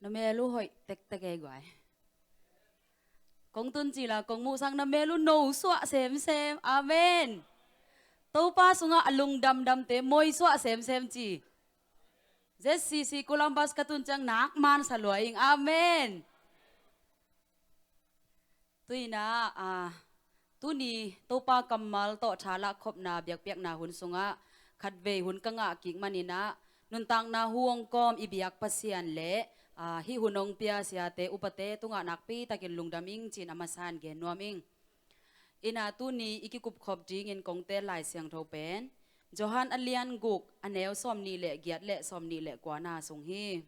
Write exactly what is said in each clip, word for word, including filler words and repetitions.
Na mel uh hoih tektek ei guai. Kong tun ci la kong muhsak na mel uh no suah semsem. Amen. Topa sungah a lungdamdamte moi suah semsem ci. Z C C Columbus ka tun ciang nak man sa lua ing. Amen. Tuinah, ah, tuni Topa kammal tawh tha lahkhopna biakpiakna hun sungah khatvei hun ka ngah kik maninah nuntakna huang kawm i biak Pasian le, ah, hih hun hong pia siate upate tungah nakpi takin lungdam ing ci-in a masa-in gen nuam ing. Inah tuni i kikupkhop dingin kong teel Lai Siangtho pen Johan a lian guk a neu sawmnih le giat le sawmnih le kuana sung hi.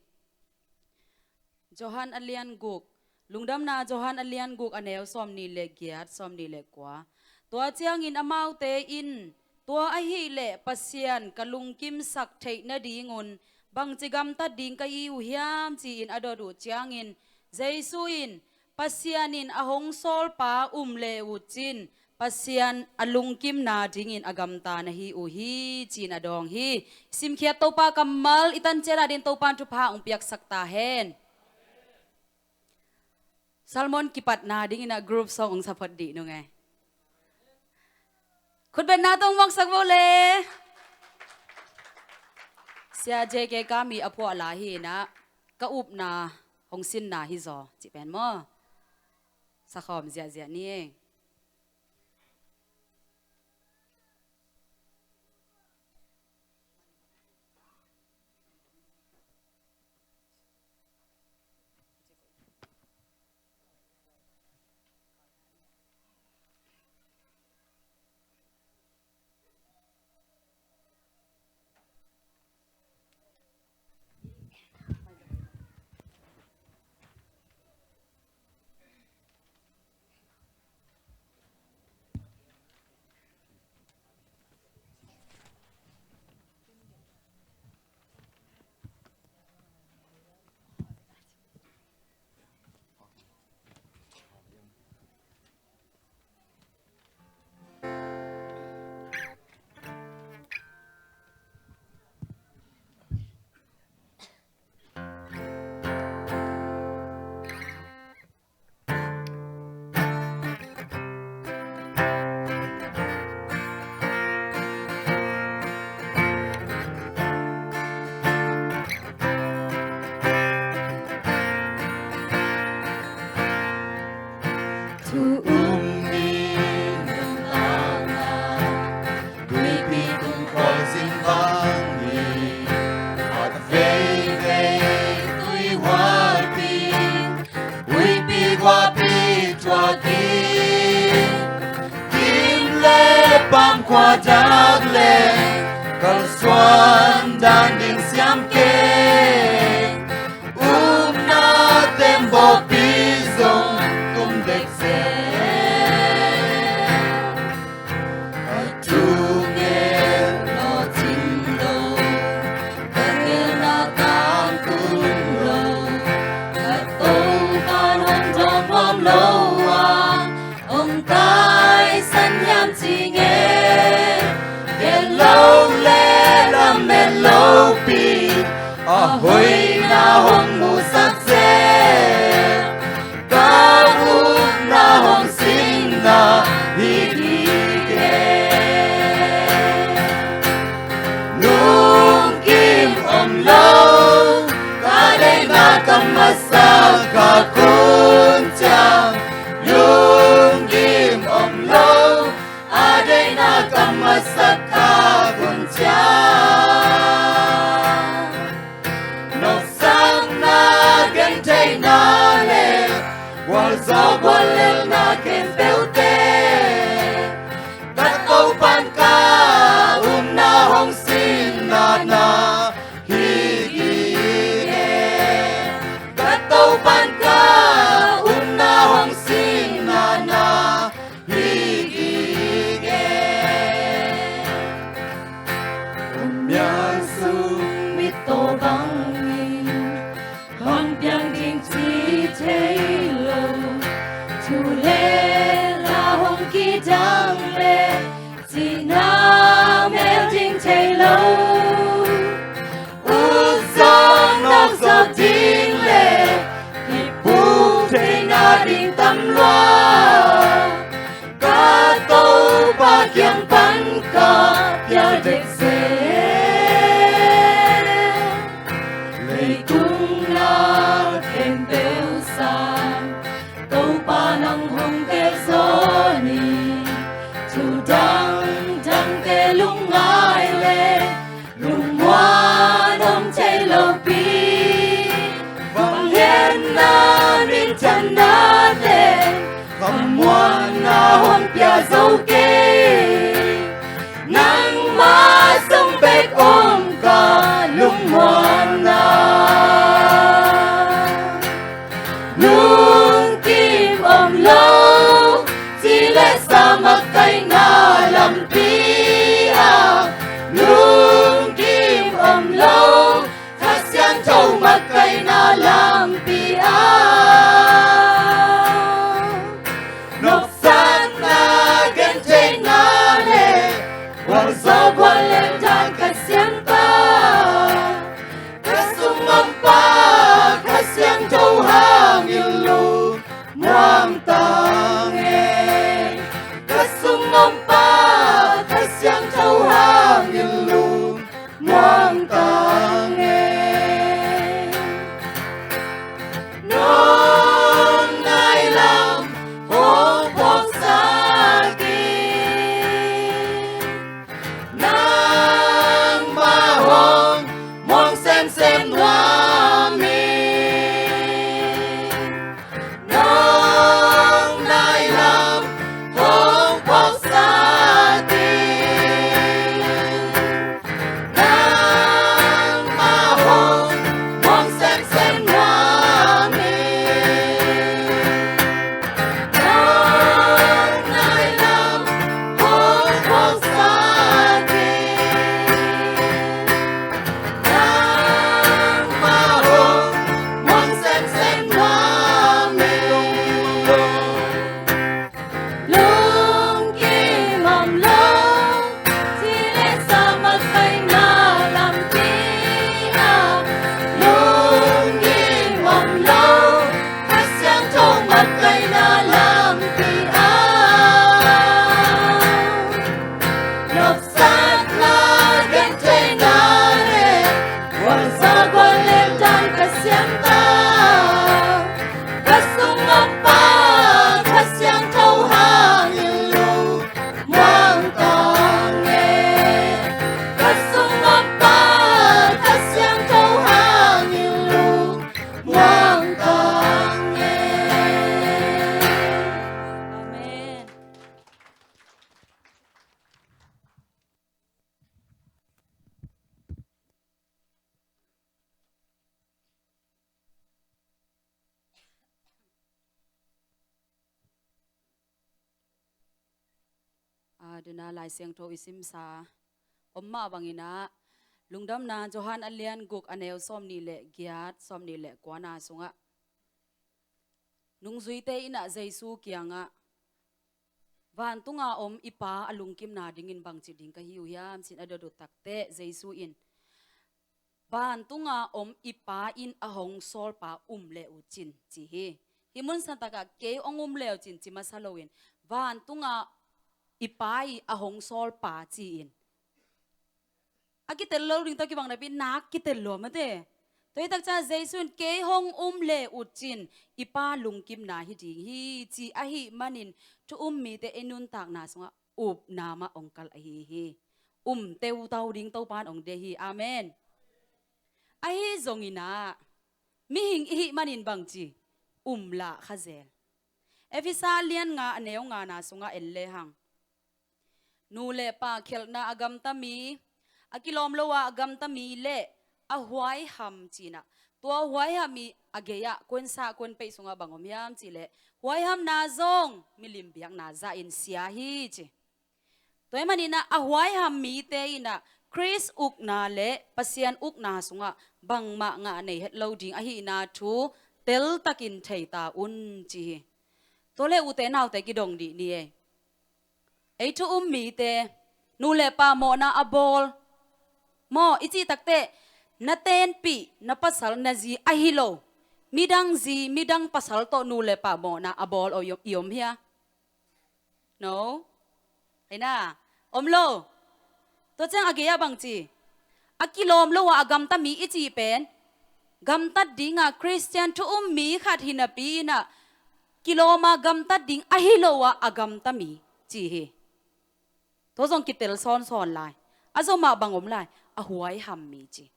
Johan a lian guk, Lungdamna Johan a lian guk a neu sawmnih le giat, sawmnih le kua. Tua ciangin amaute in, tua ahih leh Pasian ka lungkimsak theih nadingun bangci gamtat ding ka hi uh hiam ci-in a dot uh ciangin, Jesu in, Pasian in a hong sawlpa um le uh cin, Pasian a lungkimna dingin a gamta na hi uh hi ci-in a dawng hi. Simkhiat Topa kammal i tancian adingin Topa in thupha hong piaksak ta hen. Sermon kipatna dingin a group song hong support dih nung e. Khutbetna tawh hong muangsak vo le. Sia J K Kami a phuah la hi inah ka upna hong sinna hi zaw cih pen maw. Sakhawm ziahziah ni. Thu um ni nuntakna, tuipi tung khualzin bang ni, khat veivei tui huaipi, tuipi guahpi tuak in, kim le pam khua dak le, kalsuan dan ding siam kei. Upna tembawpi zong tum dek zel. A thu ngen lawhcing lo, ka ngelna tangtung lo, ka Topa hong dawng nuam lo a, hong taisan hiam ci ngen. Gel lo le lamet lopi, a hoihna hong musak zel. Ka upna hong sinna hi gige. Lungkim om lo, ka deihna ka masak ka kun ciang. Lungkim om lo, a deihna ka masak ka kun ciang. Nopsakna gentheihna le gualzo guallelhna khempeuhte, ka Topa'n ka upna hong sinna na hi gige. Ka Topa'n ka upna hong sinna na hi gige. Ka mial sung mittaw bangin khang piang ding ci thei lo. Thu le kiang pan ka pia dek zel. Leitung na khempeuh sang Topa nang hong tel zaw ni. Thu dangdangte lungngai le lungmuan om thei lopi, vangliatna minthanna te vangliatna hong pia zo kei. Nangmah sung bek om ka lungmuanna. Lungkim om lo, ci le sa makaihna lampi ah. Lungkim om lo, Kha Siangtho makaihna lampi ah. Nopsakna, gentheihna le gualzo guallel dan ka siampa, ka sung ompa Kha Siangtho hangin lungmuang ta ing. Ka sung ompa Kha Siangtho hangin lungmuang ta ing. Nong nai lam hong phawksak in. Nangmah hong muang semsem nuam in. Nong nai lam hong phawksak in. Nangmah hong muang semsem nuam in. Nong nai lam hong phawksak in. Nangmah hong muang semsem nuam in. Lungkim om lo, ci le sa makaihna lampi ah. Lungkim om lo, Kha Siangtho makaihna lampi ah. Nopsakna, gentheihna le gualzo guallel dan ka siampa, ka sung ompa Kha Siangtho hangin lungmuang ta ing. Ka sung ompa Kha Siangtho hangin lungmuang ta ing. Amen. A, tuna Lai Siangtho i simsa om mah bangin ah, Lungdamna Johan a lian guk, a neu sawmnih le giat, sawmnih le kuana sungah, nungzuite in ah Jesu kiangah, vantunga om i Pa a lungkimna dingin bangci ding ka hi uh hiam, ci-in a dot uh takteh, Jesu in, vantunga om i Pa in a hong sawlpa um le uh cin, ci hi. Hih mun santakah kei hong um le uh cin ci masa loin, vantunga i Pa i a hong sawlpa ci-in a kitel lo ding tawh kibang napi nak kitel lo mate. Tua hi takciang Jesu in kei hong um le uh cin i Pa lungkimna hi ding hi, ci ahih manin thu um mite i nuntakna sungah upna mah hong kal ahi hi. Um teutau ding Topa in hong deih hi. Amen. Ahi zongin ah, mihing i hih manin bangci um lah kha zel. Efesa lian nga, a neu ngana sungah en lehang, nu le pa khialhna a gamta mi, a kilawm lo a a gamta mi le a huaiham, ci-in ah, tua huaiham i a gei-ah kuansa kuanpeih sungah bang om hiam cih leh, huaihamna zong milim biakna zahin sia hi, ci. Tua ahih manin ah, a huaiham mite in ah Khrist ukna le Pasian ukna sungah bangmah ngah nei het lo ding ahihna thu teltakin thei ta un, ci hi. Tua leh ute naute, kidong dih ni ei. Ei thu um mite, nu le pa mawhna a bawl maw i cih takteh, na tenpih, na pasal, na zi ahi lo, midang zi, midang pasal tawh nu le pa mawhna a bawl aw i om, i om hia? No? Ei na, Om lo. Tua ciang a gei-ah bangci, a kilawm lo-a a gamta mi i cih pen, gamtat dingah Khristian thu um mi khat hi napi inah, kilawm-a gamtat ding ahi lo-ah a gamta mi ci hi. Tua zong kitel sawnsawn lai. A zomah bang om lai? A huaiham mi ci.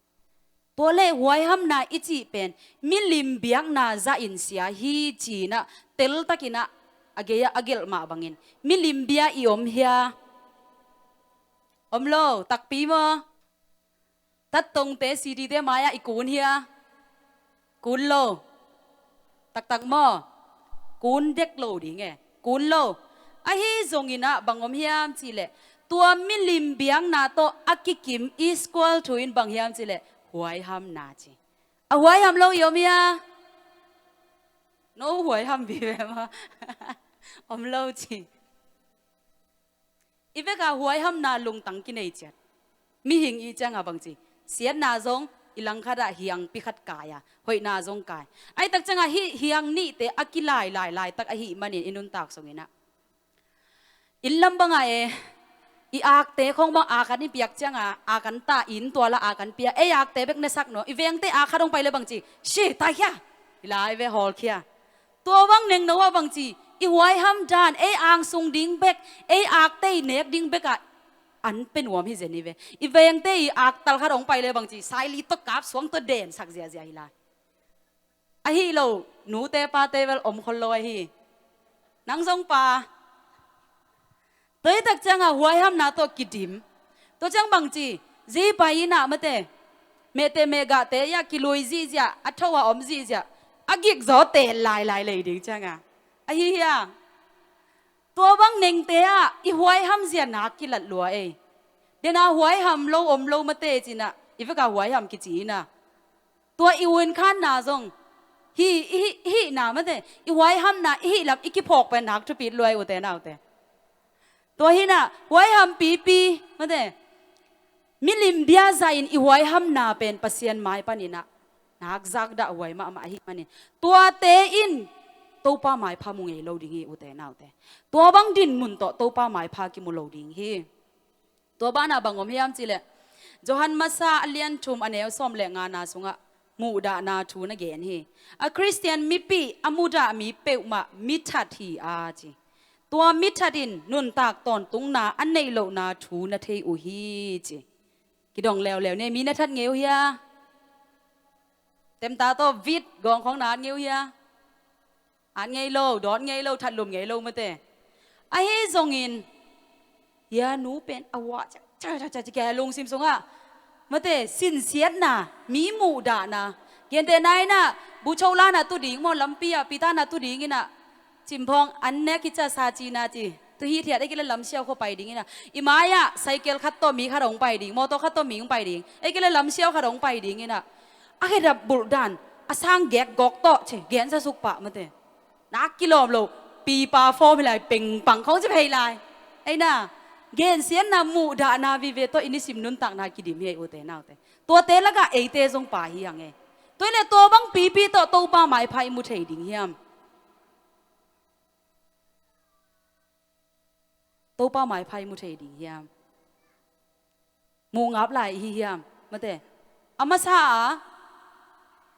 Tua le huaihamna i cih pen milim biakna zahin sia hi ci-inah teltakinah a gei-ah a gelh mah bangin milim bia i om hia? Om lo, takpi maw? Tattongte, C D-te mai-ah i kun hia? Kun lo. Taktak maw? Kun dek lo ding e. Kun lo. Ahi zonginah bang om hiam cihleh, tua milim biakna tawh a kikim i squal thu in bang hiam cihleh, huaihamna ci. A huaiham lo i om hia? No huaiham vive maw? Om lo ci. I vekah huaihamna lungtang kinei ciat. Mihing i ciangah bangci, siatna zong i langkhatah hiangpi khat kai a, hoihna zong kai. Ahi tak ciangah hih hiang nihte a kilailai laitak ahih manin i nuntak sunginah, inn lam bangah e, i akte khong bang akan i piak ciangah, akan ta, inn tuala akan pia, ei akte bek nesak no, i vengte ak khat hong pai le bangci, shi, taikhia, i lai ve, hawlkhia. Tua bang nengno ah bangci, i huaiham dan, ei angsung ding bek, ei akte i nek ding bekah an pe nuam hi zen hi ve. I vengte i aktal khat hong pai le bangci, saili tawh kap, suang tawh densak ziazia hi lai. Ahi lo, nute pate bel om khol lo ahi. Nang zong pa. Tua hi tak ciangah huaihamna tawh kidim. Tua ciang bangci, zi pai inah mate, mehte mehgahte iah kilui zihziah, a tho a om zihziah, a gikzaw tel lailai lei ding ciangah. Ahi hiang. Tua bang nengte ah i huaiham zia nak kilat lua ei. Dena huaiham lo om lo mate cinah, i vekah huaiham kici inah. Tua i unkhanna zong, hi, i hih, i hihna mate, i huaihamna, i hih lam, i kiphawk pen nak thupit luai ute naute. Tua hinah, huaiham pipi, mate, milim bia zahin i huaihamna pen Pasian mai paninah, nak zakdah huai mahmah ahih manin. Tuate in, Topa maipha mu ngei lo ding hi ute naute. Tua bang dinmun tawh Topa maipha kimu lo ding hi. Tua banah bang om hiam cihleh, Johan Masa a lian thum a neu sawm le ngana sungah muhdahna thu na gen hi. A Khristian mipi a mudah mi peuhmah mithat hi a ci. Tua mithat in nuntak tawntungna a neih lohna thu na thei uh hi ci. Kidong leuleu ni, mi na that ngei uh hia? Temta tawh vit gawng khong na at ngei uh hia? At ngei lo, dawt ngei lo, thatlum ngei lo mate. Ahi zongin, hia nu pen a huah ciah ciah ciah ciah ciah lungsim sungah mate, sinsiatna, mi muhdahna. Gentehna inah, bucho lana tu ding maw, lampi ah pita na tu ding inah, cimphawng an nek hi ciah sa cina ci. Tu hithiat, ei kile lamsiau khua pai ding inah, i mai-ah saikel khat tawh mi khat hong pai ding, mawtaw khat tawh mi hong pai ding, ei kile lamsiau khat hong pai ding inah, a khedap bulh dan, a sang gek gawk tawh ci, gensa suk pah mate. Nak kilawm lo, pipa fawm hi lai, pengpang khong ci phei lai. Eina, gensiatna muhdahna vive tawh i nisim nuntakna kidim hi ei ute naute. Tuate lakah eite zong pa hi hang e. Tua hi leh tua bang pipi tawh Topa maipha i mu thei ding hiam? Topa maipha i mu thei ding hiam? Muh ngap lai ihi hiam? Mate. A masa a,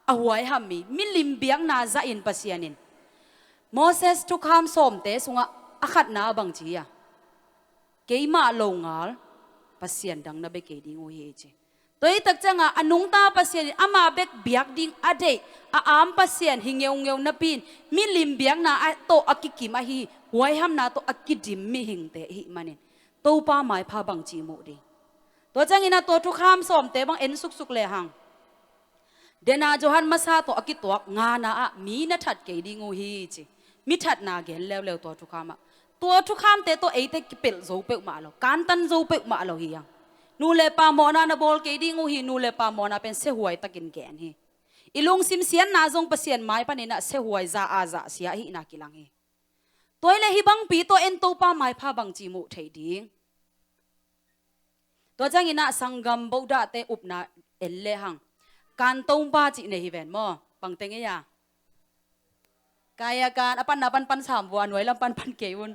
a huaiham mi, milim biakna zahin Pasian in Moses thukham sawmte sungah a khatna a bangci a, keimah longal Pasian dang na bia kei ding uh hi ci. Tua hi tak ciangah a nungta Pasian in amah bek biak ding a deih, a am Pasian hi ngeungeu napi in milim biakna tawh a kikim ahi, huaihamna tawh a kidim mihingte ahih manin Topa maipha bangci muh ding. Tua ciangin a tua thukham sawmte bang en suksuk lehang, dena Johan masa tawh a kituak ngana ah mi na that kei ding uh hi ci. Mi thatna gen leuleu tua thukham ah. Tua thukhamte tawh eite kipelh zo peuhmah lo, kantan zo peuhmah lo hi hang. Nu le pa mawhna na bawl kei ding uh hi, nu le pa mawhna pen siahuai takin gen hi. I lungsim siatna zong Pasian mai panin ah siahuai za a zahsia ahihna kilang hi. Tua hi leh hih bangpi tawh en Topa maipha bangci muh theih ding. Tua ciangin ah sanggam bodahte upna en lehang, kan tompa cih nei hi ven maw? Bangte ngei a? Kaya kan, a panna panpan sam vua, a nuai lam panpan kei un.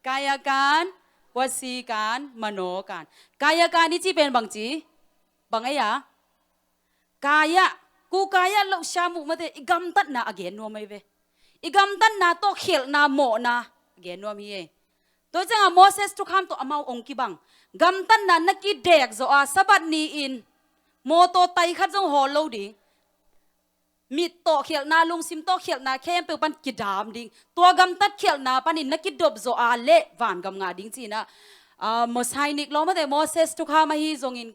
Kaya kan, Wasikan, manokan. Kayakan i cih pen bangci? Bang ei a? Kaya, ku kaya lo syamu mate, i gamtatna a gen nuam ei ve. I gamtatna tawh khialhna mawhna a gen nuam hi ei. Tua ciangah Moses thukham tawh amau ong kibang. Gamtatna na kidek zawh a, Sabbath ni-in mawtaw tai khat zong hawl lo ding. Mit tawh khialhna, lungsim tawh khialhna khempeuh pan kidam ding. Tua gamtat khialhna panin na kidop zawh a leh vangam ngah ding cinah, ah, Mosaic law mate, Moses thukham ahi zongin,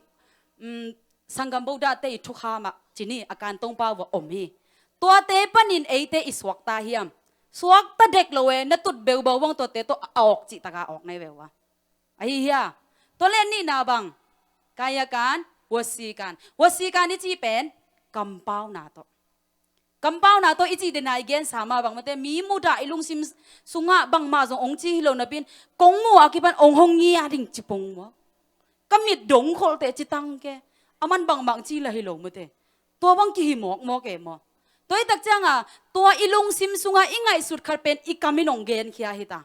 um, sanggam bodahte i thukham ah cini a kantongpa uh a om hi. Tuate panin eite i suakta hiam? Suakta dek lo e, na tut beubau bang tuate tawh a awk cihtakah awk nai ve uh a. Ahi hia? Tua le nihna bang? Kayakan, wasikan. Wasikan i cih pen kampauna tawh. Kampauna tawh i cih dena i gensa mah bang mate, mi mudah i lungsim sungah bangmah zong ong ci hi lo napi-in, kong mu a kipan ong hong ngia ding ci pong maw? Ka mit dong kholhte ci tang ke. Aman bangmah ci la hi lo mate. Tua bang kihi mawkmawk e maw? Tua i tak ciangah tua i lungsim sungah i ngaihsut khat pen i kam in ong genkhia hi ta.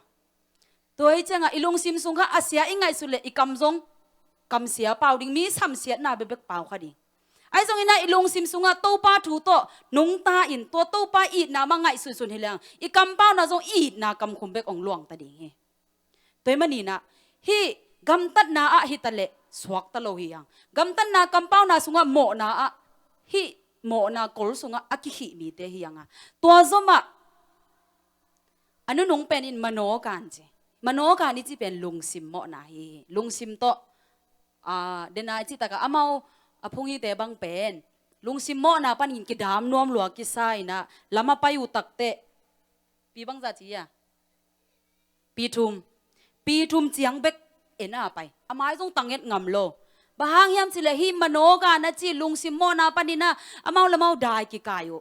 Tua hi ciangah i lungsim sung kha a sia i ngaihsut leh i kam zong kamsia pau ding, mi samsiatna bekbek pau kha ding. Ahi zongin ah i lungsim sungah Topa thu tawh nungta in tua Topa itna mah ngaihsutsun hi leng i kampauna zong i itna kamkhum bek ong luangta ding hi. Tua hi maninah hih gamtatna ah hita leh suakta lo hi ang. Gamtatna kampauna sungah mawhna ah hih mawhna kol sungah a kikhih mite hi ang a. Tua zomah a nunung penin manokan ci. Manokan i cih pen lungsim mawhna hi. Lungsim tawh, ah, dena i cihtakah amau a phunghite bang pen lungsim mawhna panin kidam nuam lua kisa inah lam a pai uh takteh pi bangzah ci a? Pi thum. Pi thum ciang bek en a pai. A mai zong tang et ngam lo. Bang hang hiam cih leh hih manokan a cih lungsim mawhna paninah amau le amau dai kikai uh.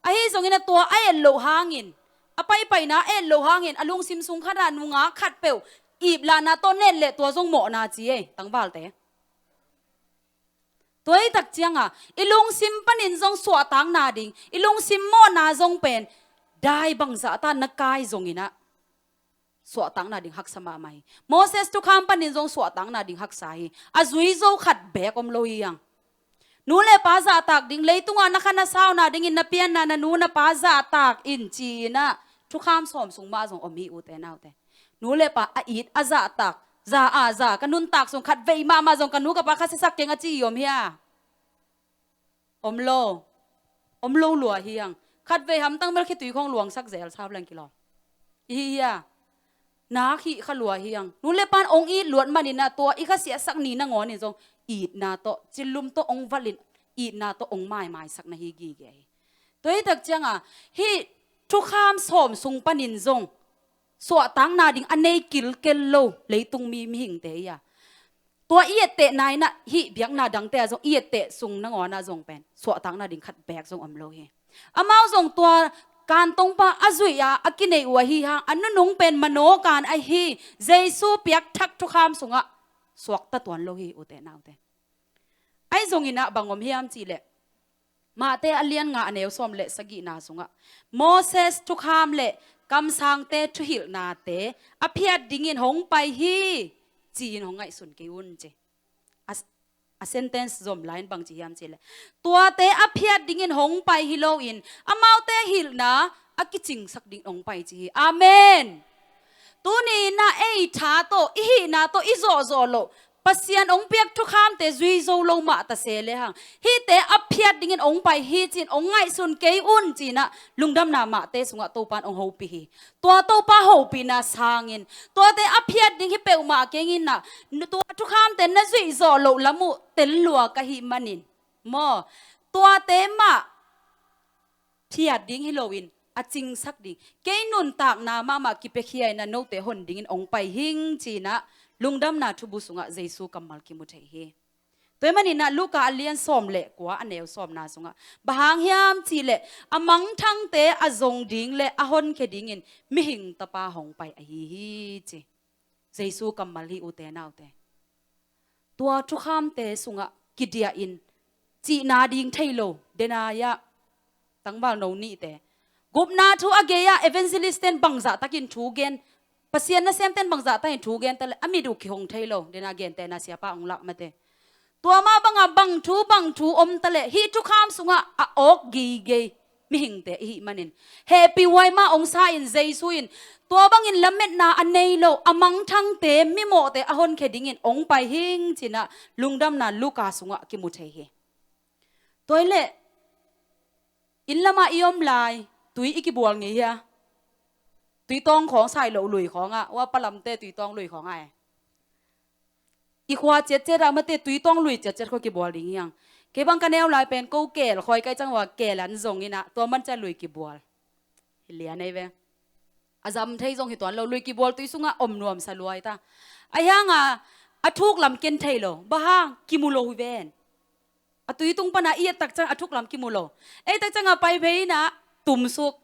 Ahi zongin a tua a et loh hangin, a paipaina a et loh hangin a lungsim sung khatah nungak khatpeuh iplahna tawh net leh tua zong mawhna ci ei, tangvalte. Tua i tak ciangah i lungsim panin zong suahtakna ding, i lungsim mawhna zong pen dai bangzahta na kai zonginah suahtakna ding haksa mahmah hi. Moses thukham panin zong suahtakna ding haksa hi. A zui zo khat beek om lo hi ang. Nu le pa zahtak ding, leitungah na kha na sau nadingin na pianna na nu na pa zahtak in ci-inah thukham sawm sung mah zong om hi ute naute. Nu le pa a it a zahtak, za a za, ka nuntak sung khatvei mahmah zong ka nu ka pa kha siasak keng a ci hi om hia? Om lo. Om lo lua hi ang. Khatvei hamtang bel khitui khong luangsak zel sau leng kilawm. I hi hia? Nak hih kha lua hi ang. Nu le pan ong it luat maninah tua i kha siasak ni nangawnin zong itna tawh, cillum tawh ong valhin itna tawh ong maimaisak na hi gige hi. Tua hi tak ciangah hih thukham sawm sung panin zong suahtakna ding a nei kilkel lo leitung mi mihingte hi a. Tua i ettehna inah hih biakna dangte ah zong i etteh sung nangawnah zong pen suahtakna ding khat beek zong om lo hi. Amau zong tua kantongpa a zuih a a kinei uh ahi hang a nunung pen manokan ahi Jesu piakthak thukham sungah suakta tuan lo hi ute naute. Ahi zonginah bang om hiam cihleh Mate a lian nga a neu sawm le sagihna sungah Moses thukham le kamsangte thuhilhnate a phiat dingin hong pai hi, ci-in hong ngaihsun kei un ci. A, a sentence zom lai-in bang ci hiam cihleh tuate a phiat dingin hong pai hi loin amaute hilhna a kicingsak dingin hong pai ci hi. Amen. Tuni inah ei tha tawh i hihna tawh i zawhzawh loh Pasian hong piak thukhamte zui zo lo mah ta se lehang hihte a phiat dingin hong pai hi ci-in hong ngaihsun kei un ci-inah lungdamna mahte sungah Topa in hong hopih hi. Tua Topa hopihna sangin tuate a phiat ding hi peuhmah kei inah tua thukhamte na zuih zawh loh lam uh tel lua ka hih manin maw, tuate mah phiat ding hi loin a cingsak ding, kei nuntakna mahmah kipiakhia inah note hon dingin hong pai hing ci-inah lungdamna thubu sungah Jesu kammal kimu thei hi. Tua hi maninah Luka a lian sawm le kua a neu sawmna sungah bang hang hiam cihleh a mangthangte a zong ding le a honkhia dingin mihing tapa hong pai ahi hi ci. Jesu kammal hi ute naute. Tua thukhamte sungah kidiahin cihna ding thei lo, denai ah tangvalno nihte gupna thu a gei-ah evangelist ten bangzahtakin thu gen Pasian nasemten bangzah ta in thu gen ta leh a mit uh kihong thei lo. Dena gentehna siapa hong lak mate. Tua mah banga bang thu bang thu om ta leh hih thukham sungah a awk gigei mihingte ihih manin, hehpihhuai mah hong sa in Jesu in tua bangin lametna a nei lo, a mangthangte, mimawhte a honkhia dingin hong pai hing cinah lungdamna Luka sungah kimu thei hi. Tua hi leh inn lamah i om lai tui i kibual ngei hia? Tuitawng khawng, sai loh lui khawngah, ua palamte tuitawng lui khawngah e. I khua ciatciat ah mate tuitawng lui ciatciat khua kibual ding hiang. Kei bang ka neu lai pen ko keel khawi kai cang ua keel an zong inah tua man cia lui kibual. Hi lian ei ve. A zam thei zong hi tuan lo, lui kibual tui sungah om nuamsa luai ta. A hianga a thuk lam ken thei lo, bang hang kimu lo hi ven. A tui tung pana i et tak ciang a thuk lam kimu lo. Ei tak cianga pai phei inah tumsuk.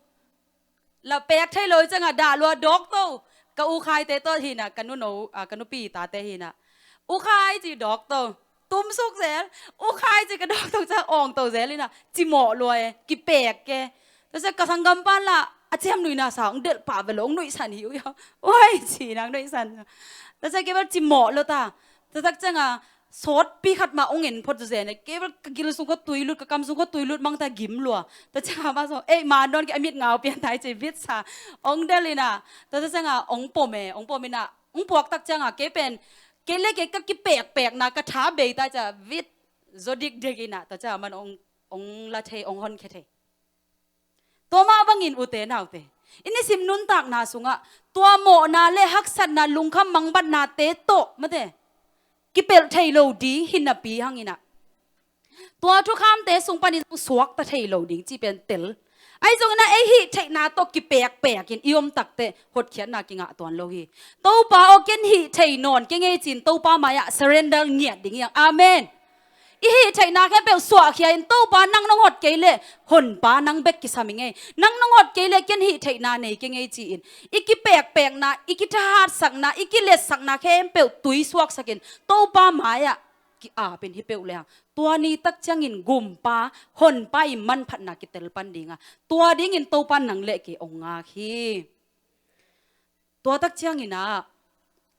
La pek thei lo i cianga dah lua dawk to. Ka ukhaite tawh hinah, ka nuno, a, ka nupi tate hinah. Ukhai ci dawk to. Tumsuk zel. Ukhai ci ka dawk to ciang awng to zel inah. Cimawh lua e. Kipek ke. Tua ciang ka sanggam pan lah a ciam nuihna sa hong delh pah ve lo, hong nuihsan hi uh ia. Uai ci nang nuihsan. Tua ciang kei bel cimawh lo ta. Tua tak cianga sawtpi khat mah hong en phot zen e. Kei bel ka gil sung kha tui lut, ka kam sung kha tui lut mang ta gim lua. Tua cianga mah sung ei ma dawn kei a mit ngau pian tai ci vitsa hong delh inah. Tua cianga hong pom e, hong pom inah hong puak tak cianga kei pen kei le kei ka kipekpekna ka tha bei ta cia vit zaw dikdek inah. Tua cianga man hong, hong la thei, hong honkhia thei. Tua mah bangin ute naute, i nisim nuntakna sungah tua mawhna le haksatna, lungkham mangbatnate tawh mate kipelh thei lo ding hi napi hanginah tua thukhamte sung panin zong suakta thei lo ding cih pen tel. Ahi zonginah ei hih theihna tawh kipekpekin i om takteh hotkhiatna kingah tuan lo hi. Topa aw, ken hih thei nawn kei ngei ci-in Topa mai-ah surrender ngiat ding hiang. Amen. I hih theihna khempeuh suahkhia in Topa nang nong hot kei leh honpa nang bek kisam i ngei. Nang nong hot kei leh ken hih theihna nei kei ngei ci-in i kipekpekna, i kithahatsakna, i kiletsakna khempeuh tui suaksakin Topa mai-ah ki-apin hi peuh lehang tua ni tak ciangin gumpa honpa i manphatna kitel pan dinga tua dingin Topa nang le kei hong ngak hi. Tua tak cianginah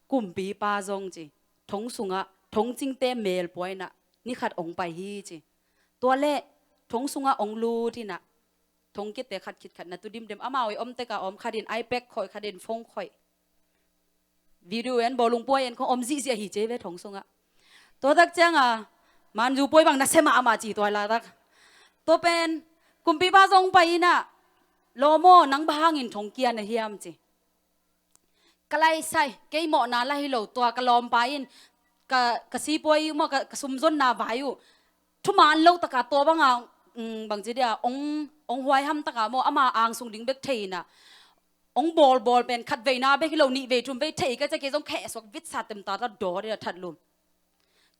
kumpipa zong ci, thong sungah thongcingte melpua inah ni khat hong pai hi ci. Tua le thong sungah hong lut inah thongkiate khat khit khat na tu dimdem amau i om teka om, khatin iPad khoih, khatin phone khoih. Video en, bawlung puai en khong om zihziah hi ci ve thong sungah. Tua tak cianga manzu puai bang na sem ah amah ci tuai la tak. Tua pen kumpipa zong pai inah, lawm aw, nang bang hangin thongkia na hiam ci. Ka laisai, kei mawhna la hi lo, tua ka lawmpa in ka, ka sipuai uh maw, ka, ka sumzonna vai uh thuman lo taka tua banga, um, bangci dia hong, hong huaiham taka maw, ama angsung ding bek thei inah hong bawlbawl pen khat veina bek hi lo, nih vei thum vei thei ka cia kei zong khehsuak vitsa temta ta daw dia thatlum.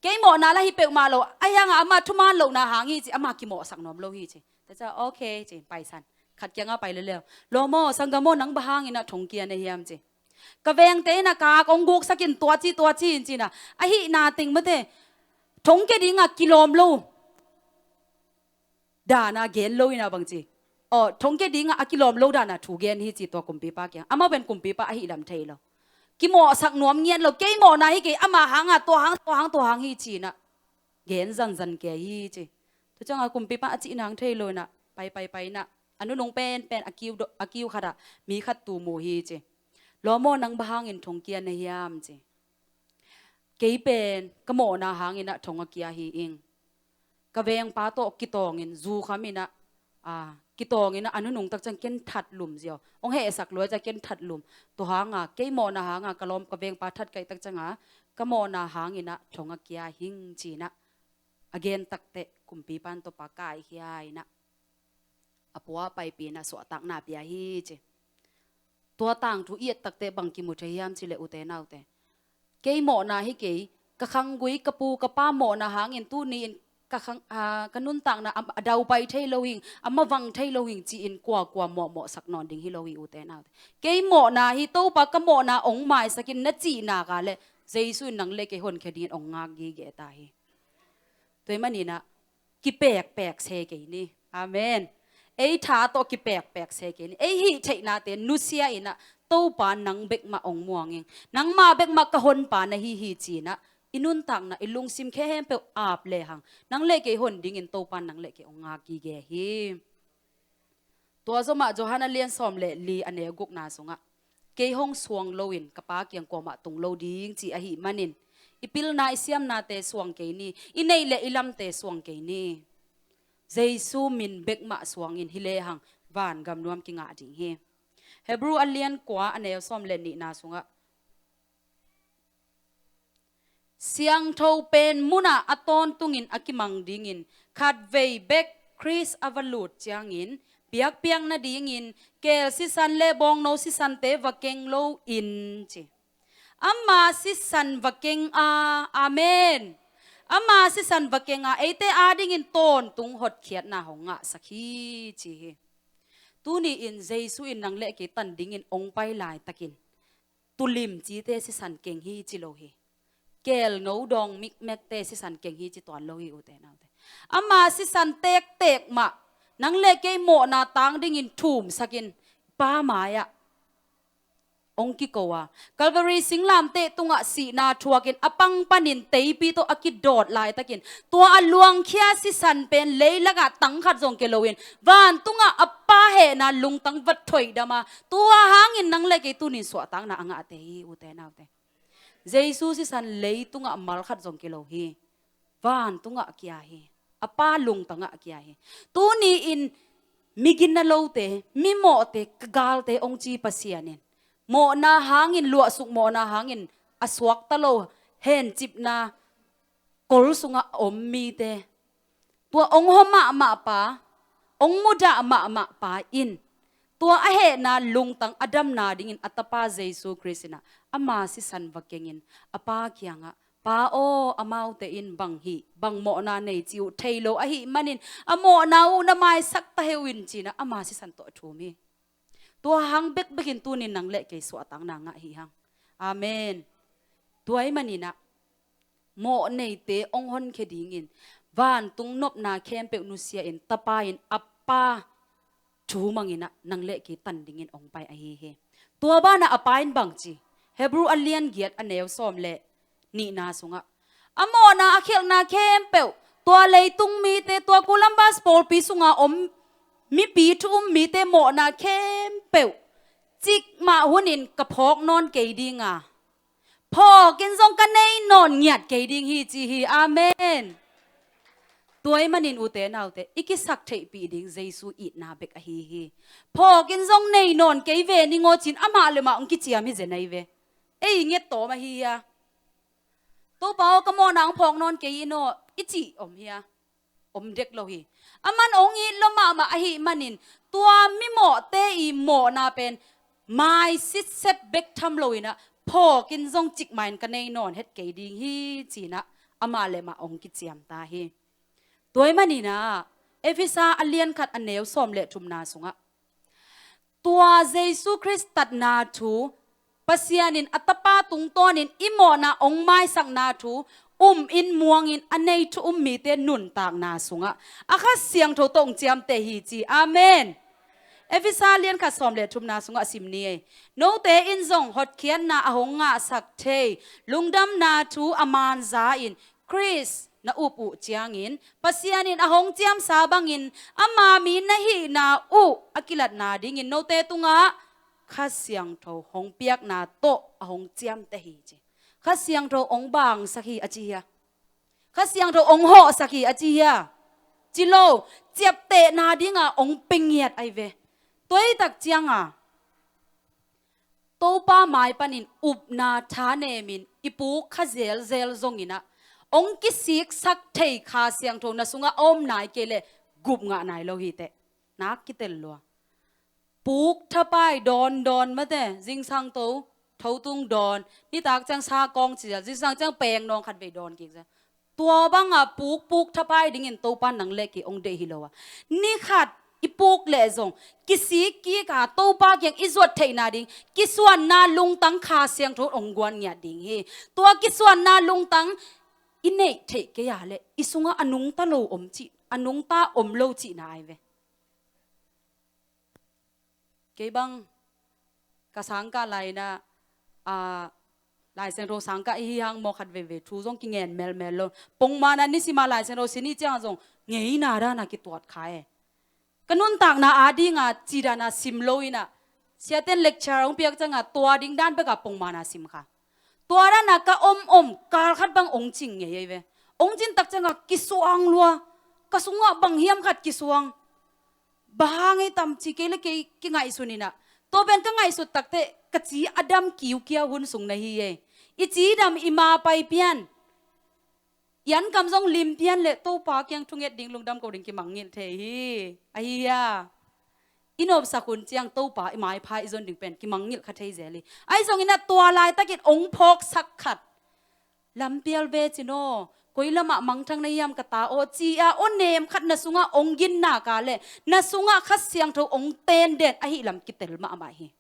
Kei mawhna la hi peuhmah lo, a hiangah ama thuman lohna hang hi ci, ama kimawhsak nuam lo hi ci. Tua ciang okay ci, paisan. Khat kiangah pai leleu, lawm aw, sanggam aw, nang bang hanginah thongkia na hiam ci. Ka vengte inah ka ak hong guksakin tua ci tua ci in cinah, ahihna teng mate thongkia dingah kilawm lo dana gen lo inah bangci, aw, thongkia dingah a kilawm lo dana thu gen hi ci tua kumpipa kiang. Amau pen kumpipa ahih lam thei lo. Kimawhsak nuam ngiat lo, kei mawhna hi kei, ama hanga tua hang, tua hang, tua hang hi cinah gen zanzan kei hi ci. Tua cianga kumpipa a cihna hang thei lo inah pai pai pai inah a nunung penpen a kiu do-, a kiu khatah mi khat tu mu hi ci. Lawm aw, nang bang hangin thongkia na hiam ci. Kei pen ka mawhna hanginah thong a kia hi ing. Ka vengpa tawh kitawngin zukham inah, a, kitawngin a nunung tak ciang ken thatlum ziau. Hong hehsak luai ciang ken thatlum. Tua hanga kei mawhna hanga ka lawm ka vengpa that kaih tak cianga ka mawhna hanginah thong a kia hing cinah a gen takteh kumpipan Topa kaikhia inah a pua paipi inah suahtakna pia hi ci. Tua tangthu i et takteh bang kimu thei hiam cileh ute naute, kei mawhna hi kei, ka khanggui, ka pu ka pa mawhna hangin tuni-in ka khang, a, ka nuntakna a, a daupai thei lo hing, a mavang thei lo hing ci-in kuakua mawhmawhsak nawn ding hi lo hi ute naute. Kei mawhna hi, Topa ka mawhna hong maisakin na cihna ka le Jesu in nang le kei honkhia dingin hong ngak gige ta hi. Tua hi maninah kipekpek se kei ni. Amen. Ei tha tawh kipekpek se kei ni. Ei hih theihnate nusia inah Topa nang bek mah hong muang ing. Nangmah bek mah ka honpa na hi hi ci-in ah i nuntakna, i lungsim khempeuh ap lehang, nang le kei hon dingin Topa nang le kei hong ngak gige hi. Tua zomah Johan a lian sawm le li a neu gukna sungah, kei hong suang loin ka Pa kiang kuamah tung lo ding ci ahih manin, i pilna i siamnate suang kei ni, i neih le i lamte suang kei ni. Jesu min bek mah suangin hi lehang vangam nuam kingah ding hi. Hebrew a lian kua a neu sawm le nihna sungah, siangtho pen munah a tawntungin a kimang dingin khatvei bek Khrist a va lut ciangin biakpiak nadingin keel sisan le bawngno sisante va keng loin ci. Ama sisan va keng a, amen. Ama sisan va keng a, eite adingin tawntung hotkhiatna hong ngahsak hi ci hi. Tuni-in Jesu in nang le kei tan dingin hong pai laitakin tulim cite sisan keng hi ci lo hi. Keel no dawng mikmekte sisan keng hi ci tuan lo hi, ute naute. Ama sisan tektek mah nang le kei mawhna tang dingin thumsakin Pa mai-ah hong kiko a, Calvary singlamteh tungah sihna thuakin a pang panin teipi tawh a kidawt laitakin, tua a luangkhia sisan pen leilakah tang khat zong kei loin vantungah a Pa hehna lungtang va thoihdam a, tua hangin nang le kei tunin suahtakna a ngahte hi, ute naute. Jesu sisan leitungah mal khat zong kei lo hi. Vantungah kia hi. A Pa lungtangah kia hi. Tuni-in mi gina lote, mi mawhte, ka galte hong ci Pasian in, mawhna hangin, luahsuk mawhna hangin a suakta lo, hencipna kol sungah a om mite, tua hong hua mahmah pa, hong mudah mahmah pa in, tua a hehna lungtang a damna dingin a Tapa Jesu Khrist in ah ama sisan va kengin a Pa kiangah, Pa aw, amaute in bang hih, bang mawhna nei ci uh thei lo ahih manin a mawhna uh na maisak ta heuh in, ci-in ah ama sisan tawh a thum hi. Tua hang bekbekin tunin nang le kei suahtakna ngah hi hang. Amen. Tua ahih manin ah mawh neite hong honkhia dingin vantung nopna khempeuh nusia-in Tapa in a Pa thu mangin ah nang le kei tan dingin hong pai ahi hi. Tua banah a Pa in bang ci? Hebrew a lian giat a neu sawm le nihna sungah, a mawhna a khialhna khempeuh, tua leitung mite, tua Columbus pawlpi sunga om mipi thu um mite mawhna khempeuh cikmah hunin ka phawk nawn kei ding a, phawkin zong ka nei nawn ngiat kei ding hi ci hi. Amen. Tua ahih manin ute naute, i kisak theihpih ding Jesu itna bek ahi hi. Phawkin zong nei nawn kei ve ning aw ci-in amah le mah hong kiciam hi zen ahi ve. Ei nget tawm ahi hia? Topa aw, ka mawhna hong phawk nawn kei in aw, i cih om hia? Om dek lo hi. Aman hong it lua mahmah ahih manin tua mimawhte i mawhna pen mai sitset bek tham loin ah phawkin zong cikmah in ka nei nawn het kei ding hi ci-in ah amah le mah hong kiciam ta hi. Tua ahih manin ah Efesa a lian khat a neu sawm le thumna sungah, tua Jesu Khrist tatna thu, Pasian in a Tapa tungtawnin i mawhna hong maisakna thu umin muangin a nei thu um mite nuntakna sungah a Kha Siangtho tawh hong ciamteh hi ci. Amen. Efesa lian khat sawm le thumna sungah sim ni ei. Note in zong hotkhiatna a hong ngahsak thei lungdamna thu a man za-in Khrist na up uh ciangin, Pasian in a hong ciamsa bangin ama mi na hihna uh a kilatna dingin note tungah Kha Siangtho hong piakna tawh a hong ciamteh hi ci. Kha Siangtho hong bangsak hi a ci hia? Kha Siangtho hong hawhsak hi a ci hia? Ci lo, ciaptehna dinga hong pia ngiat ahi ve. Tua ahih tak cianga Topa mai panin upna thanemin i puk kha zelzel zongin ah hong kisiksak thei Kha Siangtho na sungah a om nai kei leh gup ngah nai lo hi teh. Nak kitel lua. Puk thapai dawndawn mate, zingsang to, tho tung dawn, nitak ciang sa kawng ci zel, zingsang ciang peng nawng khat vei dawn kik zel. Tua banga pukpuk thapai dingin Topa nang le kei hong deih hi lo a, ni khat i puk leh zong kisik kik a Topa kiang i zuat theihna ding kisuanna lungtang Kha Siangtho in hong guan ngiat ding hi. Tua kisuanna lungtang i neih theih kei a leh i sungah a nungta lo om cih, a nungta om lo cihna ahi ve. Kei bang ka sangkah lai-in ah, a, Lai Siangtho sangkah i hi hang maw, khat veivei thu zong kingen melmel lo. Pongmawhna nisima Lai Siangtho sin i ciang zong ngeina dana kituat kha e. Ka nuntakna adinga ci dana sim lo-in ah, siate'n lecture hong piak cianga tua ding dan beka pongmawhna sim kha. Tua dana ka om om kal khat bang hong cing ngei ei ve. Hong cin tak cianga kisuang lua. Ka sungah bang hiam khat kisuang. Bang hang ei tam ci kei le kei kingaihsun in ah. Tua pen ka ngaihsut takte ka ci a dam kiukiau hun sung na hi ei. I ci dam i ma pai pian. I ankam zong lim pian le Topa kiang thunget ding lungdam ko ding kimangngilh thei hi. Ahi hia? I nopsak hun ciang Topa i maipha i zon ding pen kimangngilh kha thei zel hi. Ahi zongin ah tua laitakin hong phawksak khat. Lampial ve cin aw, koi lamah mangthang na hiam ka ta aw, ci-a aw nem khat na sungah hong gin nak a le, na sungah Kha Siangtho hong tenden ahih lam kitel mahmah hi.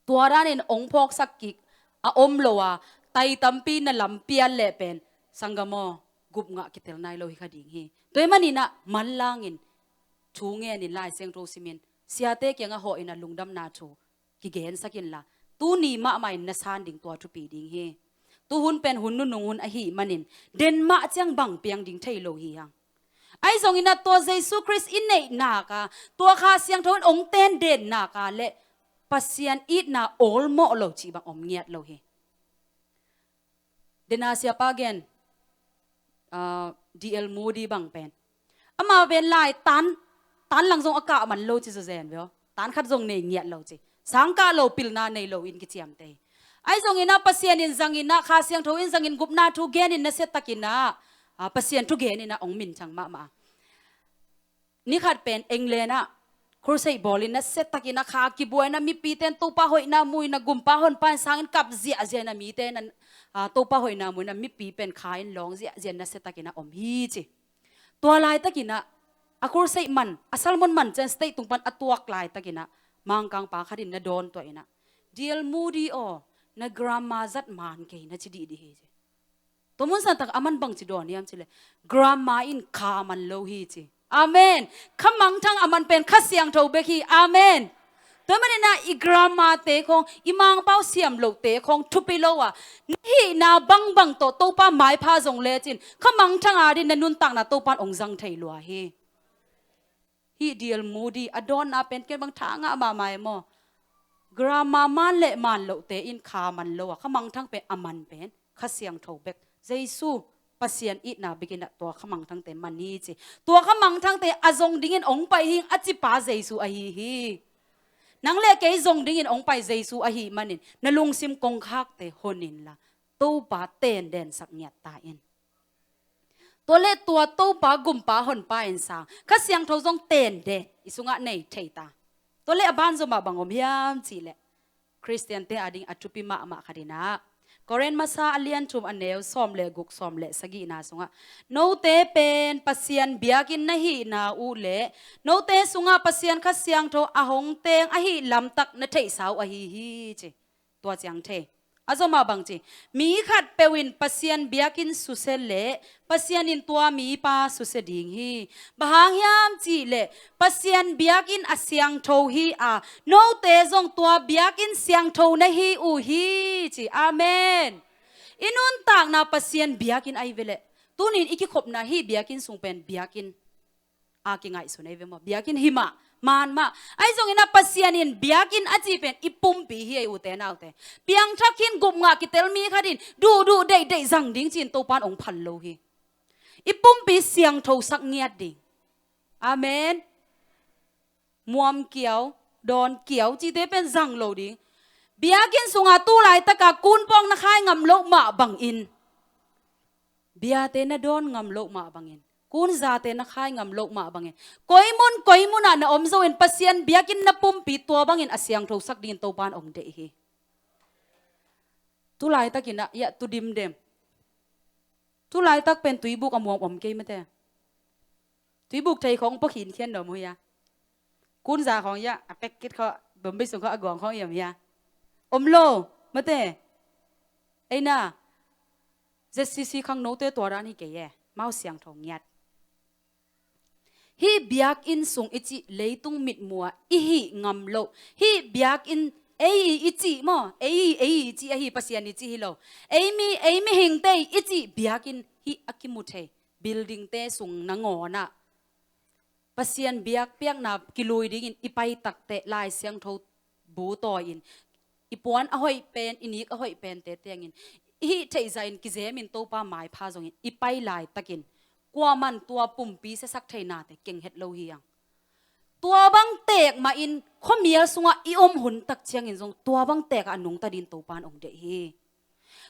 Tua danin hong phawksak kik a om lo a, tai tampi na lampial leh pen, sanggam aw, gupngah kitel nai lo hi kha ding hi. Tua ahih manin ah manlangin, thu ngenin, Lai Siangtho simin, siate kiangah hawhin ah lungdamna thu kigensak inla, tuni mahmah in na san ding tua thupi ding hi. Tuhun pen hun nunung hun ahih manin, den mah ciang bang piang ding thei lo hi hang. Ahi zongin ah tua Jesu Khrist i neih nak a, tua Kha Siangtho in hong tenden nak a le Pasian itna awlmawh lo cih bang om ngiat lo hi. Dena siapa gen, ah, D L Moody bang pen, amau pen lai tan, tan lang zong a kah man lo ci zawzen ve aw. Tan khat zong nei ngiat lo ci. Sangkah lo, pilna nei lo in kiciamteh hi. Ahi zongin ah Pasian in zangin ah, Kha Siangtho in zangin, gupna thu genin, nasiatakin ah, ah, Pasian thu genin ah hong minthang mahmah. Ni khat pen England ah crusade bawlin, nasiatakin ah kha kibuain ah, mipite'n Topa hoihna mu-in ah, gumpa honpa in sangin kap ziahziah in ah, mite'n ah, ah, Topa hoihna mu-in ah, mipi pen kha in lawng ziahziah in, nasiatakin ah om hi ci. Tua laitakin ah, a crusade man, a sermon man ciang stage tung pan a tuak laitakin ah, Mangkangpa khat in na dawntuah in ah, D L Moody aw, na grammar zat man kei, na ci dihdih hi ci. Tua mun santak aman bangci dawn hiam cih leh, grammar in kha man lo hi ci. Amen. Kha mangthang a man pen Kha Siangtho bek hi. Amen. Tua ahih manin ah i grammar te khawng, i Mangpau siam lote khawng thupi lo a, na hihna bangbang tawh Topa maipha zong lecin, kha mangthang adingin na nuntakna Topa'n hong zang thei lua hi. Hih D L Moody a dawnna pen ken bang tha ngah mahmah e maw. Grammar man le man lohte in kha man lo a, kha mangthang pen a man pen Kha Siangtho bek, Jesu, Pasian itna bek in ah tua kha mangthangte man hi ci. Tua kha mangthangte a zong dingin hong pai hi ing a ci pa Jesu ahi hi. Nang le kei zong dingin hong pai Jesu ahih manin, na lungsim kongkhakte hon inla, Topa tendensak ngiat ta in. Tua leh tua Topa gumpa honpa in sang Kha Siangtho zong tenden i sungah nei thei ta. Tua leh a ban zomah bang om hiam cih leh, Khristiante ading a thupi mahmah khat in ah, Korin masa a lian thum a neu sawm le guk, sawm le sagihna sungah, note pen Pasian biakinn na hihna uh leh note sungah Pasian Kha Siangtho a hong teng ahih lamtak na theihsa uh ahi hi ci. Tua ciang thei. A zomah bang ci, mi khatpeuh in Pasian biakinn susia leh Pasian in tua mipa susia ding hi. Bang hang hiam cih leh Pasian biakinn a siangtho hi a, note zong tua biakinn siangtho na hi uh hi ci. Amen. I nuntakna Pasian biakinn ahi ve leh, tunin i kikhopna hih biakinn sung pen biakinn a kingaihsun ahi ve maw. Biakinn hi mah, man mah. Ahi zongin ah Pasian in biakinn a cih pen i pumpi hi ei, ute naute. Piangthak khin, gupngah kitel mi khat in duhduh deihdeih zang ding ci-in Topa'n hong phal lo hi. I pumpi siangthosak ngiat ding. Amen. Muam kiau, dawn kiau cihte pen zang lo ding. Biakinn sungah tu laitaka kunpawng na khai ngam loh mah bangin, biate na dawn ngam loh mah bangin, kunzate na khai ngam loh mah bangin, koi mun koi munah na om zo-in Pasian biakinn na pumpi tua bangin a siangthosak dingin Topa'n hong deih hi. Tu laitakin ah, ya, tu dimdem. Tu laitak pen tuibuk a muam om kei mate. Tuibuk thei khawng pua khinkhian nuam uh hia? Kunza khawng hia, a packet khawng, Bombay sung khawng a guang khawng hiam hia? Om lo mate. Ei na, Z C C khangnote tua dan hi kei e, amau siangtho ngiat. Hih biakinn sung i cih leitung mitmuh ah i hih ngam loh, hih biakinn Ei i cih maw? Ei, ei i cih ahi, Pasian i cih hi lo. Ei mi, ei mihingte i cih biakinn hih a kimu thei buildingte sung nangawnah Pasian biakpiakna kilui dingin i pai takteh Lai Siangtho bu tawi-in i puan a hoih pen, i nik a hoih pente tengin i hih theihzah in kizemin Topa maipha zongin i pai laitakin kuaman tua pumpi siasak thei nate keng het lo hi hang. Tua bang teek mahin khuamial sungah i om hun tak ciangin zong tua bang teek ah a nungta dingin Topa in hong deih hi.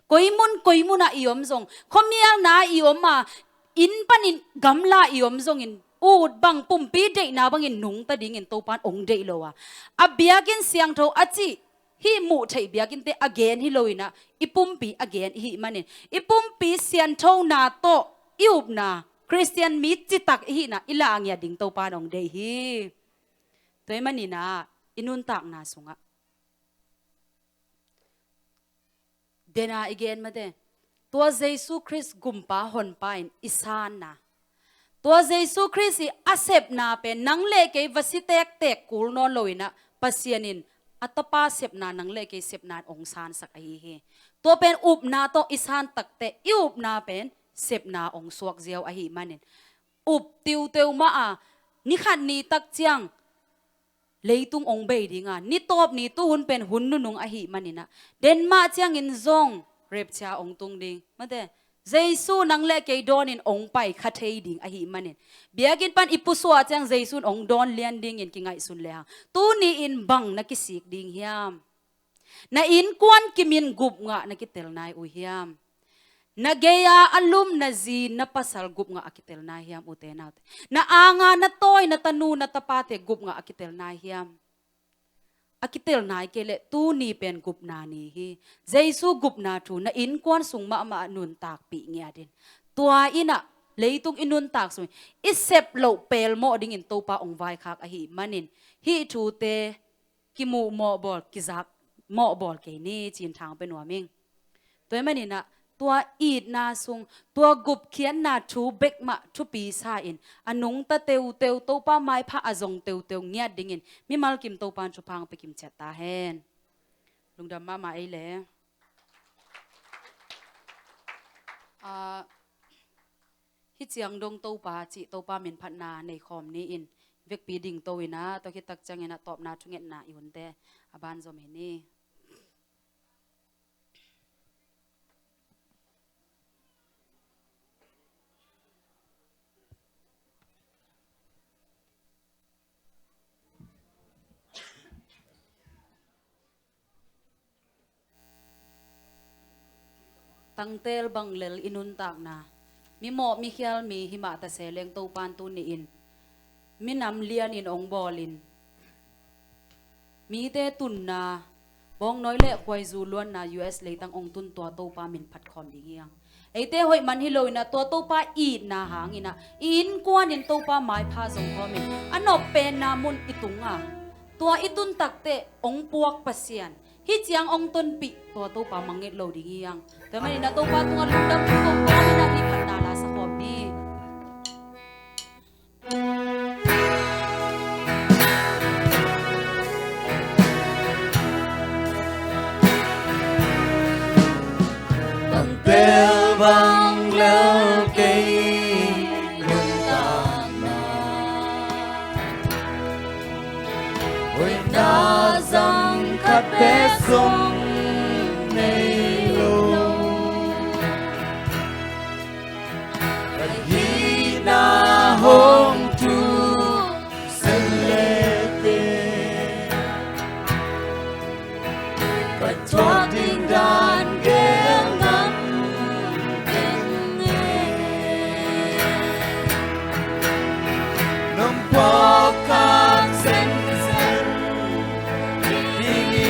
Koi mun koi munah i om zong, khuamialna i om a, inn panin gamla i om zongin, ut bang pumpi deihna bangin nungta dingin Topa in hong deih lo a, a biakinn siangtho a cih hih muh theih biakinnte a gen hi loinah i pumpi a gen i hih manin, i pumpi sianthona tawh i upna Khristian mi citak i hihna i lah ngiat ding Topa in hong deih hi. Tua ahih maninah i nuntakna sungah dena i gen mate, tua Jesu Khrist gumpa honpa in i sanna, tua Jesu Khrist i a sepna pen nang le kei va si tektek kul nawn loinah Pasian in a tapa sepna, nang le kei sepna in hong sansak ahi hi. Tua pen upna tawh i san takteh i upna pen sepna hong suak ziau ahih manin, up tiuteu mah a, ni khat ni tak ciang leitung hong bei ding a, ni tawp ni tuhun pen hun nunung ahih maninah, den mah ciangin zong rapture hong tung ding mate, Jesu nang le kei dawnin hong pai kha thei ding ahih manin, biakinn pan i pusuah ciang Jesu in hong dawn lian dingin kingaihsun lehang, tuni-in bang na kisik ding hiam? Na innkuan kimin gup ngah na kitel nai uh hiam? Na gei-a a lum na zi na pasal gup ngah a kitel nai hiam, ute naute? Na anga na tawi na tanu na tapate gup ngah a kitel nai hiam? A kitel nai kei leh tuni pen gupna ni hi. Jesu gupna thu na innkuan sung mahmah ah nuntakpih ngiat in. Tua innah leitung i nuntak sungin i sep loh pelmawh dingin Topa hong vaikhak ahih manin, hih thute kimuh mawhbawl, kizak mawhbawl kei ni, ci-in thang pia nuam ing. Tua ahih maninah tua itna sung, tua gupkhiatna thu bek mah thupi sa-in a nungta teuteu, Topa maipha a zong teuteu ngiat dingin mimal kim Topa in thupha hong pia kim ciat ta hen. Lungdam mahmah ei le. Ah, hih ciang dong Topa cih Topa minphatna nei khawm ni-in, vekpi dingto inah, tua khit tak ciangin a tawpna thungetna i hunte a banzom hi ni. Tangtel bang lel i nuntakna, mimawh mikhial mi himah ta se leng Topa in tuni-in minam lianin hong bawlin, mite tunna, bawngnawi le khuaizu luanna U S leitang hong tun tua Topa min phat khawm ding hi hang. Eite hoih man hi loinah tua Topa itna hanginah i innkuanin Topa maipha zong khawmin a noppenna mun i tunga, tua i tun takteh hong puak Pasian hih ciang hong tonpih tua Topa mangngilh lo ding hi hang. Tua maninah Topa tungah lungdam thu kong kawminah hih phatna la sa khawm ni. Bang tel bang lel kei nuntakna, hoihna zang khat bek zong nei lo. Ka hihna hong thuksen lete, ka thuak ding dan gel ngam keng e. Nong pawlkhat zenzen ding hi.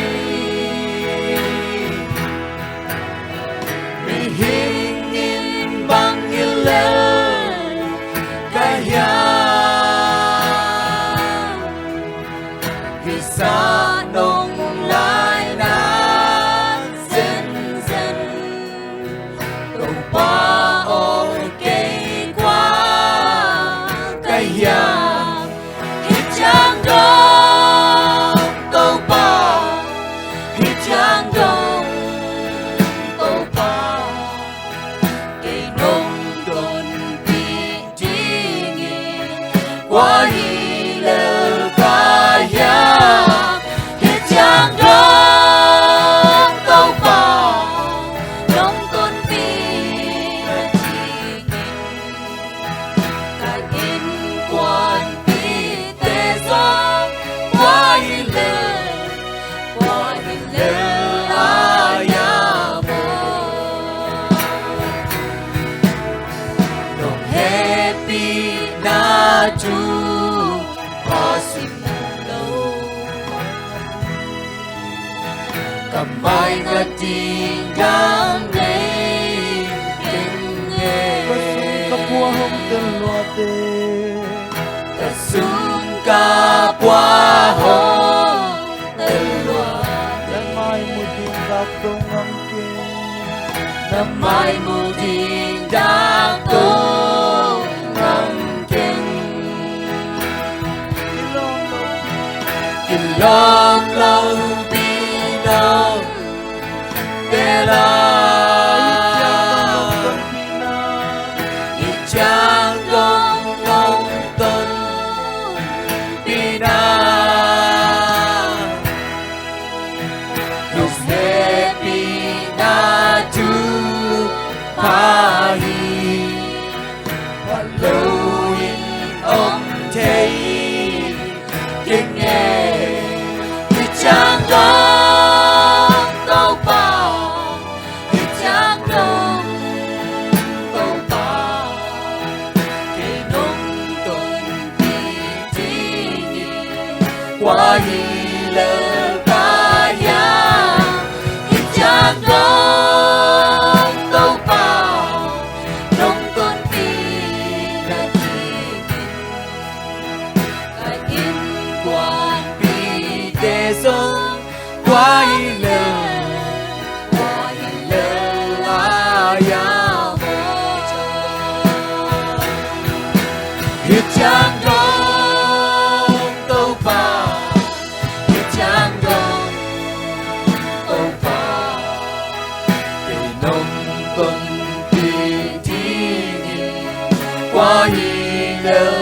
Topa sung lo, ka mai ngat ding dang nei keng e. Ka sung ka pua hong tel lua te. Ka sung ka pua hong tel lua te. Na mai mu ding dak tong ngam keng. Na mai mu ding dak tong ngam keng. Kilawm lo pi nong te la. Ih ciang dong nong tonpih na. Nong hehpihna thupha hi. Pha lo in om thei keng e. Ih ciang dong Topa, ih ciang dong Topa, kei nong tonpih ding hi. Kua hi lel ka hiam, ih ciang dong Topa, nong tonpih na ding hi. Ka innkuanpihte zong kua hi lel, kua hi lel a hiam aw. Ih ciang dong Topa, ih ciang dong Topa, kei nong tonpih ding hi. Kua hi lel